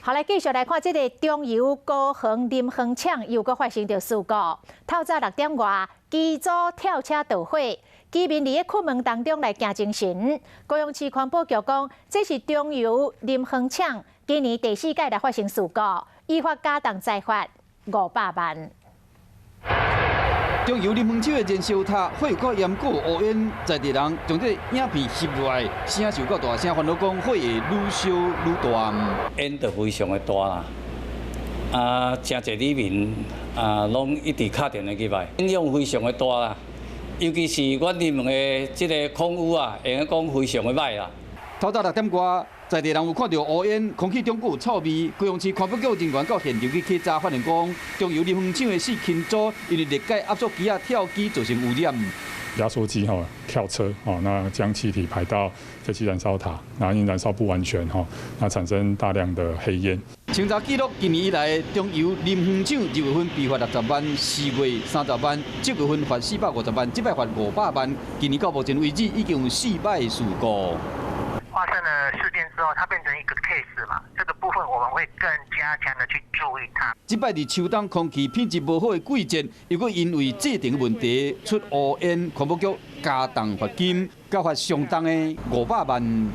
好，來繼續來看這个中油高雄林園廠又閣發生著事故。透早6點外，機組跳車著火，居民佇咧困夢當中來驚精神。高雄市環保局講，這是中油林園廠今年第四屆來發生事故，依法加重裁罰500萬。中油林園廠的燃燒塔火有夠嚴過烏煙，在地人將這个影片翕落來，聲就夠大聲，煩惱講火會愈燒愈大。煙就非常的大啦，啊，誠濟里民啊，攏一直敲電話入來，影響非常的大啦。尤其是阮林園的這个空污啊，會用講非常的歹啦。透早6點外，在地人有看著烏煙，空氣中閣有臭味。高雄市環保局人員到現場去稽查，發現講中油林園廠的四輕組因為裂解壓縮機仔跳機造成污染。壓縮機吼跳車哦，那將氣體排到廢氣燃燒塔，那因燃燒不完全吼，那產生大量的黑煙。清查記錄，今年以來，中油林園廠2月份被罰60萬，4月30萬，7月份罰450萬，這擺罰500萬。今年到目前為止，已經有四擺事故。發生了事件之後，它變成一個 case 嘛，這個部分我們會更加強的去注意它。這擺佇秋冬空氣品質無好的季節，又閣因為製程問題出烏煙，環保局加重罰金，加罰相當的500萬。